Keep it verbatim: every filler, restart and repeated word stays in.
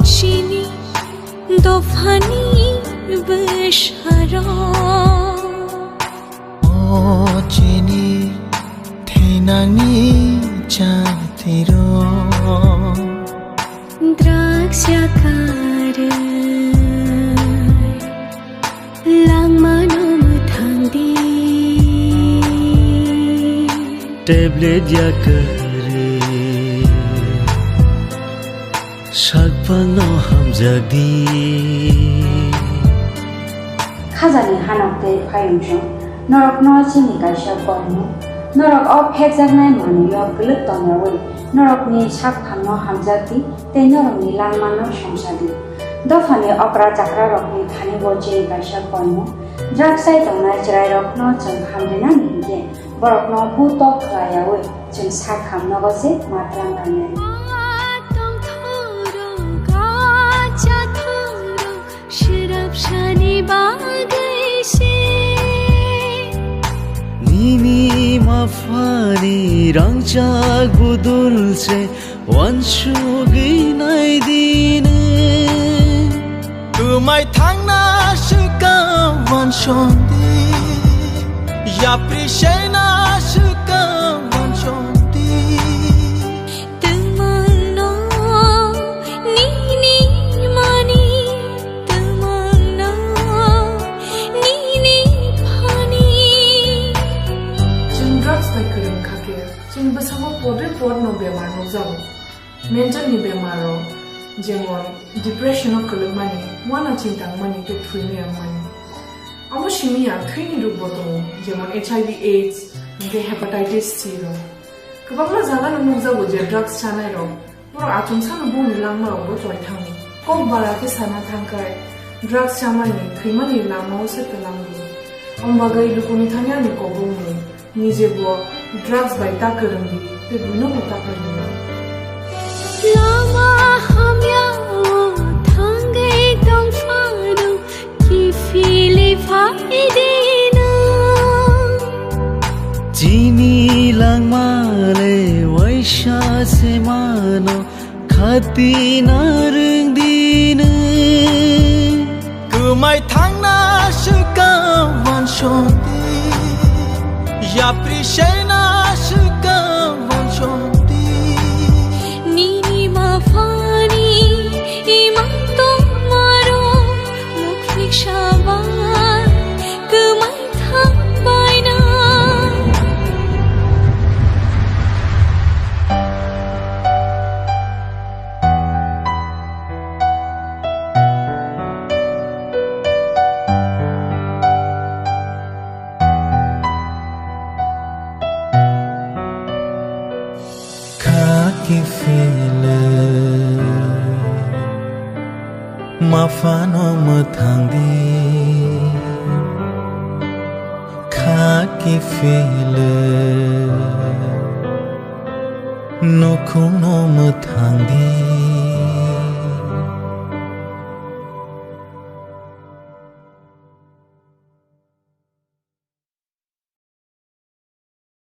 Chini dophani bwsarok. O chini thwinani chatirok. Drugs yakarwi langmano mwthangdi. Tablet yakarwi sakphangno hamjakdi. Khajani hanok tei phayungchung, norokno chini kaisa koimung, norok o phekjaknai manwio kwlwk tongyawi norokni sakphangno hamjakdi tei norokni langmano songchadi. Dophani okra chakrarokni thani bo chini kaisa koimung, drugs chai tongnai chwrairokno chwng hamrinani hinkhe borokno bu tok khlaiyawi chwng sak hamnogo se matwrang nangnai. Shirap shani bagwi se. Nini maphani rangchak budul se wansugwi naidi nwng. Kwmai thangna swkang wansondi, yapri sena swkang wansondi. Twmangno nini mani, twmangno nini phani. Chwng drugs bai kwrwng kha khe, chini bwskango por bai por no bemar nukjago. Mental ni bemar rok, jemon depression o kwlwkmani, uanaching tangmani tei thwimani wngmani. Amo simi ya thwini rok bo tongo, jemon H I V AIDS, hwnkhe hepatitis C rok. Kwbangma jaga no nukjago je drugs chanai rok, borok achomsa no bongni langma rok bo choi thango. Kok bara khe sana thangkhai, drugs chamani, thwimani lama o se twlang di. Om bagwi lukuni thani ani kok bongni. Nije bo drugs bai ta kwrwng di, tei buino bo ta kwrwng di. Lama hamya o thangwi tong phano kiphilwi phai di nwng. Chini langma le waisa se mano. Khati narwng di nwng. Kwmai thangna swkang wansondi, yapri sena swkang wansondi. Nini maphani imang tongmaro mukhlik sabai kwmai thangbaina. Kha kiphilwi maphano mwthang di, kha kiphilwi nukhungno mwthang di.